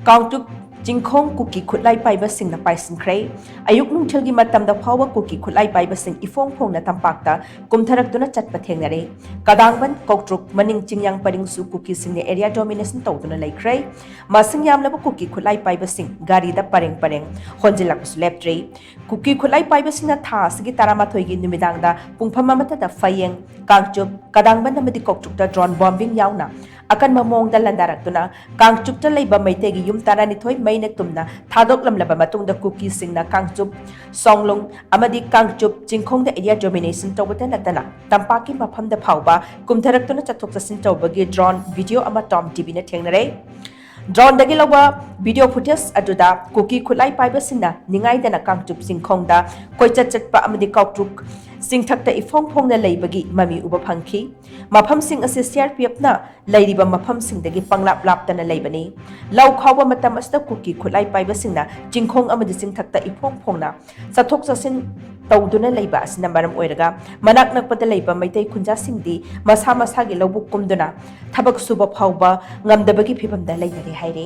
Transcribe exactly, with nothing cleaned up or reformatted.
ꯀꯥꯡꯆꯨꯞ ꯆꯤꯡꯈꯣꯡ ꯀꯨꯀꯤ ꯈꯨꯠꯂꯥꯏ ꯄꯥꯏꯕꯁꯤꯡꯅ ꯄꯥꯏꯁꯤꯟꯈ꯭ꯔꯦ꯫ ꯑꯌꯨꯛ ꯅꯨꯡꯊꯤꯜꯒꯤ ꯃꯇꯝꯗ ꯐꯥꯎꯕ ꯀꯨꯀꯤ ꯈꯨꯠꯂꯥꯏ ꯄꯥꯏꯕꯁꯤꯡ ꯏꯐꯣꯡ ꯐꯣꯡꯅ ꯇꯝꯄꯥꯛꯇ ꯀꯨꯝꯊꯔꯛꯇꯨꯅ ꯆꯠꯄ ꯊꯦꯡꯅꯔꯦ꯫ ꯀꯗꯥꯡꯕꯟ, ꯀꯧꯇ꯭ꯔꯨꯛ, ꯃꯅꯤꯡ ꯆꯤꯡꯌꯥꯡ ꯄꯔꯤꯡꯁꯨ ꯀꯨꯀꯤꯁꯤꯡꯅ area domination ꯇꯧꯗꯨꯅ ꯂꯩꯈ꯭ꯔꯦ꯫ ꯃꯁꯤꯡ ꯌꯥꯝꯂꯕ ꯀꯨꯀꯤ ꯈꯨꯠꯂꯥꯏ ꯄꯥꯏꯕꯁꯤꯡ ꯒꯥꯔꯤꯗ ꯄꯔꯦꯡ ꯄꯔꯦꯡ ꯍꯣꯟꯖꯤꯜꯂꯛꯄꯁꯨ ꯂꯦꯞꯇ꯭ꯔꯤ꯫ ꯀꯨꯀꯤ ꯈꯨꯠꯂꯥꯏ ꯄꯥꯏꯕꯁꯤꯡꯅ ꯊꯥ ꯑꯁꯤꯒꯤ ꯇꯔꯥꯃꯥꯊꯣꯏꯒꯤ ꯅꯨꯃꯤꯗꯥꯡꯗ ꯄꯨꯡꯐꯝ ꯑꯃꯠꯇꯗ ꯐꯌꯦꯡ, ꯀꯥꯡꯆꯨꯞ, ꯀꯗꯥꯡꯕꯟ ꯑꯃꯗꯤ ꯀꯧꯇ꯭ꯔꯨꯛꯇ drone bombing ꯌꯥꯎꯅ ꯑꯀꯟꯕ ꯃꯑꯣꯡꯗ ꯂꯥꯟꯗꯥꯔꯛꯇꯨꯅ ꯀꯥꯡꯆꯨꯞꯇ ꯂꯩꯕ ꯃꯩꯇꯩꯒꯤ ꯌꯨꯝ ꯇꯔꯥꯅꯤꯊꯣꯏ ꯃꯩꯅ ꯇꯨꯝꯅ ꯊꯥꯗꯣꯛꯂꯝꯂꯕ ꯃꯇꯨꯡꯗ ꯀꯨꯀꯤꯁꯤꯡꯅ ꯀꯥꯡꯆꯨꯞ, ꯁꯣꯡꯂꯨꯡ ꯑꯃꯗꯤ ꯀꯥꯡꯆꯨꯞ ꯆꯤꯡꯈꯣꯡꯗ area domination ꯇꯧꯕꯇ ꯅꯠꯇꯅ ꯇꯝꯄꯥꯛꯀꯤ ꯃꯐꯝꯗ ꯐꯥꯎꯕ ꯀꯨꯝꯊꯔꯛꯇꯨꯅ ꯆꯠꯊꯣꯛ ꯆꯠꯁꯤꯟ ꯇꯧꯕꯒꯤ drone video ꯑꯃ Tom TVꯅ ꯊꯦꯡꯅꯔꯦ꯫ Droneꯗꯒꯤ ꯂꯧꯕ video footage ꯑꯗꯨꯗ ꯀꯨꯀꯤ ꯈꯨꯠꯂꯥꯏ ꯄꯥꯏꯕꯁꯤꯡꯅ ꯅꯤꯡꯉꯥꯏꯗꯅ ꯀꯥꯡꯆꯨꯞ ꯆꯤꯡꯈꯣꯡꯗ ꯀꯣꯏꯆꯠ ꯆꯠꯄ ꯑꯃꯗꯤ ꯀꯥꯎꯇ꯭ꯔꯨꯛ ꯆꯤꯡꯊꯛꯇ ꯏꯐꯣꯡ ꯐꯣꯡꯅ ꯂꯩꯕꯒꯤ ꯃꯃꯤ ꯎꯕ ꯐꯪꯈꯤ꯫ ꯃꯐꯝꯁꯤꯡ ꯑꯁꯤ CRPFꯅ ꯂꯩꯔꯤꯕ ꯃꯐꯝꯁꯤꯡꯗꯒꯤ ꯄꯪꯂꯥꯞ ꯂꯥꯞꯇꯅ ꯂꯩꯕꯅꯤ꯫ ꯂꯧ ꯈꯥꯎꯕ ꯃꯇꯝ ꯑꯁꯤꯗ ꯀꯨꯀꯤ ꯈꯨꯠꯂꯥꯏ ꯄꯥꯏꯕꯁꯤꯡꯅ ꯆꯤꯡꯈꯣꯡ ꯑꯃꯗꯤ ꯆꯤꯡꯊꯛꯇ ꯏꯐꯣꯡ ꯐꯣꯡꯅ ꯆꯠꯊꯣꯛ ꯆꯠꯁꯤꯟ ꯇꯧꯗꯨꯅ ꯂꯩꯕ ꯑꯁꯤꯅ ꯃꯔꯝ ꯑꯣꯏꯔꯒ ꯃꯅꯥꯛ ꯅꯛꯄꯗ ꯂꯩꯕ ꯃꯩꯇꯩ ꯈꯨꯟꯖꯥꯁꯤꯡꯗꯤ ꯃꯁꯥ ꯃꯁꯥꯒꯤ ꯂꯧꯕꯨꯛ ꯀꯨꯝꯗꯨꯅ ꯊꯕꯛ ꯁꯨꯕ ꯐꯥꯎꯕ ꯉꯝꯗꯕꯒꯤ ꯐꯤꯕꯝꯗ ꯂꯩꯅꯔꯦ ꯍꯥꯏꯔꯦ꯫